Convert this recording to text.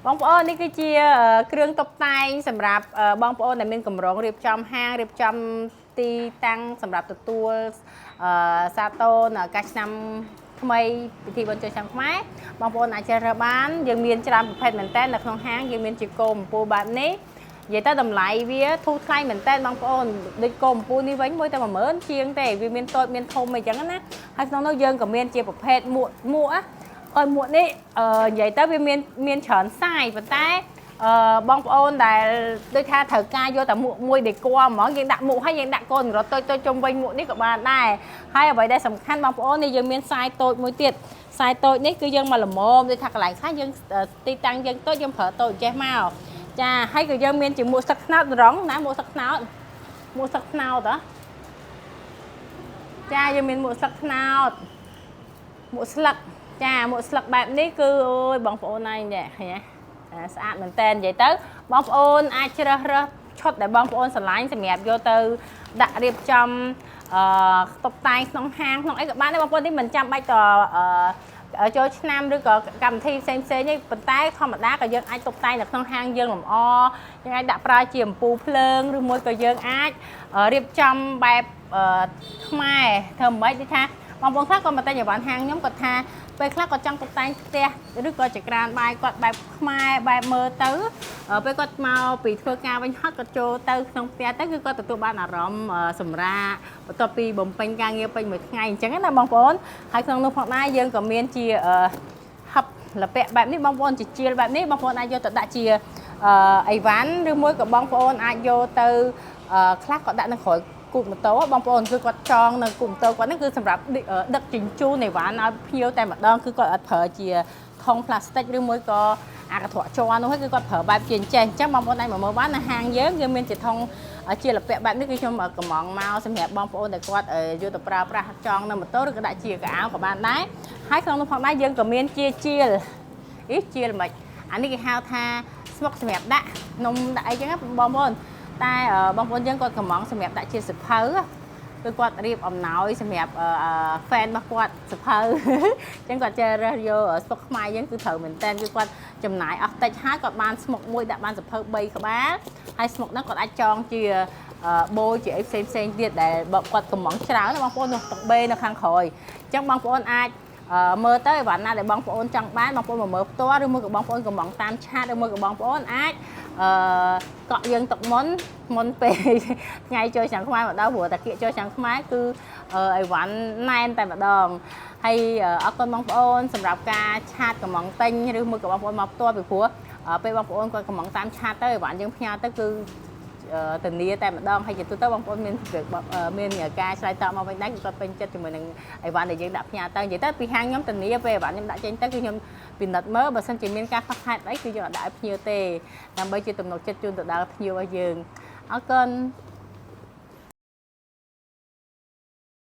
បងប្អូននេះគឺជាគ្រឿងតុបតែងសម្រាប់បងប្អូនដែលមានកម្រងរៀបចំហាងរៀបចំទីតាំងសម្រាប់ទទួលសាទរនៅឱកាសឆ្នាំថ្មីពិធីបុណ្យចូលឆ្នាំខ្មែរបងប្អូនអាចជ្រើសរើសបានយើងមានច្រើនប្រភេទមែនតើនៅក្នុងហាងយើងមានជាគោអំពូលបែបនេះនិយាយទៅតម្លៃវាធូរថ្លៃមែនតើបងប្អូនដូចគោអំពូលនេះវិញមួយតែ10000ជាងទេវាមានតូចមានធំអីចឹងណាហើយក្នុងនោះយើងក៏មានជាប្រភេទមួកមួកណាអើយមួកនេះអឺនិយាយទៅវាមានមានច្រើនសាយប៉ុន្តែអឺបងប្អូនដែលដូចថាត្រូវការយកតែមួកមួយដេគ័រហ្មងយើងដាក់មួកហើយយើងដាក់កូនរត់តូចតូចជុំវិញមួកនេះក៏បានដែរហើយអ្វីដែលសំខាន់បងប្អូននេះយើងមានសាយតូចមួយទៀតសាយតូចនេះគឺយើងមកល្មមដូចថាកន្លែងខ្លះយើងទីតាំងយើងតូចយើងប្រើតូចចេះមកចាហើយក៏យើងមានជាមួកស្លឹកត្នោតរងណាមួកស្លឹកត្នោតមួកស្លឹកត្នោតហ៎ចាយើងមានមួកស្លឹកត្នោតមួកស្លឹកចាមួកស្លឹកបែបនេះគឺអូយបងប្អូនឯងនេះឃើញទេស្អាតមែនតើនិយាយទៅបងប្អូនអាចជ្រើសរើសឈុតដែលបងប្អូនស្រឡាញ់សម្រាប់យកទៅដាក់រៀបចំអឺតុបតែងក្នុងហាងក្នុងអីក៏បានដែរបងប្អូននេះមិនចាំបាច់តអឺចូលឆ្នាំឬក៏កម្មវិធីផ្សេងផ្សេងទេប៉ុន្តែធម្មតាក៏យើងអាចតុបតែងនៅក្នុងហាងយើងលម្អយើងអាចដាក់ប្រើជាអំពូលភ្លើងឬមួយក៏យើងអាចរៀបចំបែបខ្មែរធ្វើម៉េចដូចថាបងប្អូនខ្លះក៏មកតែញ៉ាំហាងខ្ញុំគាត់ថាពេលខ្លះគាត់ចង់តុបតែងផ្ទះឬក៏ចក្រានបាយគាត់បែបខ្មែរបែបមើលទៅពេលគាត់មកពីធ្វើការវិញហត់គាត់ចូលទៅក្នុងផ្ទះទៅគឺគាត់ទទួលបានអារម្មណ៍សម្រាកបន្ទាប់ពីបំពេញការងារពេញមួយថ្ងៃអញ្ចឹងណាបងប្អូនហើយក្នុងនោះផងដែរយើងក៏មានជាហឹបលពាក់បែបនេះបងប្អូនជាជាលបែបនេះបងប្អូនអាចយកទៅដាក់ជាអីវ៉ាន់ឬមួយក៏បងប្អូនអាចយកទៅខ្លះក៏ដាក់នៅក្រោយគូតម៉ូតូបងប្អូនគឺគាត់ចងនៅគូតម៉ូតូគាត់ហ្នឹងគឺសម្រាប់ដឹកជញ្ជូនអីវ៉ាន់ឲ្យភ្ញៀវតែម្ដងគឺគាត់អត់ប្រើជាថង់ផ្លាស្ទិកឬមួយក៏អាកន្ត្រកជ័រនោះគឺគាត់ប្រើបែបជាអញ្ចេះអញ្ចឹងបងប្អូនអាចមកមើលបាននៅហាងយើងយើងមានជាថង់ជាលពាក់បែបនេះគឺខ្ញុំកំងមកសម្រាប់បងប្អូនដែលគាត់យកទៅប្រើប្រាស់ចងនៅម៉ូតូឬក៏ដាក់ជាកៅអៅក៏បានដែរហើយក្នុងនោះផងដែរយើងក៏មានជាជាលអីជាលមិនអានេះគេហៅថាស្មុកសម្រាប់ដាក់នំដាក់អីចឹងណាបងប្អូនតែបងប្អូនយើងគាត់កំងសម្រាប់ដាក់ជាសភៅគឺគាត់រៀបអំណោយសម្រាប់ fan របស់គាត់សភៅអញ្ចឹងគាត់ចេះរើសយកស្មុកខ្មែរយើងគឺត្រូវមែនតើគឺគាត់ចំណាយអស់តិចហើយគាត់បានស្មុកមួយដាក់បានសភៅ3ក្បាលហើយស្មុកហ្នឹងគាត់អាចចងជាបូជាអីផ្សេងផ្សេងទៀតដែលគាត់កំងច្រើនណាបងប្អូននោះតុកបេនៅខាងក្រោយអញ្ចឹងបងប្អូនអាចមើលទៅអីវ៉ាន់ណាដែលបងប្អូនចង់បានបងប្អូនមកមើលផ្ទាល់ឬមួយក៏បងប្អូនកំងតាម chat ឬមួយក៏បងប្អូនអាចអឺកក់យើងទុកមុនមុនពេលថ្ងៃចូលឆ្នាំខ្មែរមកដល់ព្រោះតែគៀកចូលឆ្នាំខ្មែរគឺអីវ៉ាន់ណែនតែម្ដងហើយអរគុណបងប្អូនសម្រាប់ការ chat កំងទិញឬមួយក៏បងប្អូនមកផ្ទាល់ពីព្រោះពេលបងប្អូនគាត់កំងតាម chat ទៅអីវ៉ាន់យើងផ្ញើទៅគឺធានាតែម្ដងហើយជាទូទៅបងប្អូនមានមានការឆ្លើយតបមកវិញដែរគឺគាត់ពេញចិត្តជាមួយនឹងអីវ៉ាន់ដែលយើងដាក់ផ្ញើទៅនិយាយទៅពីហាងខ្ញុំធានាពេលអីវ៉ាន់ខ្ញុំដាក់ចេញទៅគឺខ្ញុំពិនិត្យមើលបើសិនជាមានការខ្វះខាតអីគឺយើងអត់ដាក់ឲ្យភ្ញៀវទេដើម្បីជាទំនុកចិត្តជូនទៅដល់ភ្ញៀវរបស់យើងអរគុណ។